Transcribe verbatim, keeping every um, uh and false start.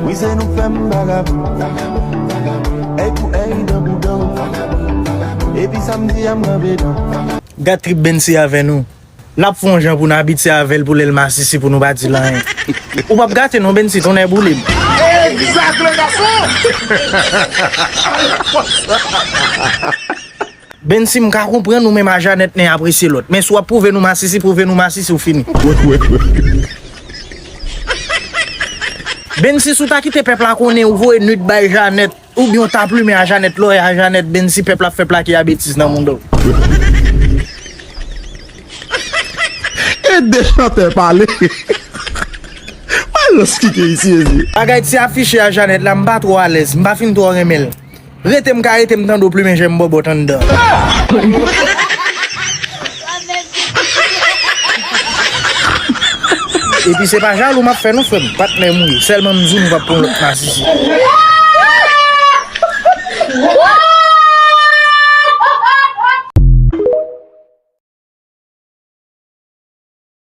Wi, se nou k fè m vagabon. Èy pou èy, dan pou dan. Epi samdi a m kanpe dan. Gad trip Bensi avè nou. L ap fè yon jan pou n abitye avè l pou lè l masisi pou nou pa di l anyen. Ou p ap gate non Bensi, tonnè boule m. Egzak le gason. Bensi, m ka konprann ou menm a Janèt nen apresye lòt. Men si w ap pwouve nou masisi, pwouve nou masisi, ou fini. Bensi, si w ta kite pèp la konnen ou voye nude bay Janèt, oubyen w ta plimen a Janèt, lè w wè a Janèt, Bensi, pèp la ap fè plake a betiz nan mouda w. E de chantè pale. Wè lòs ki gen isi, ezi. Bagay ti afiche a Janèt la, m pa twò alèz, m pa fin twò renmen l. Rete m ka rete m tande w plimen jèm bòbòt anndan. Epi se pa jalou m ap fè non frè m, patnè m ou ye. Sèlman m di w nou p ap pran lòt masisi.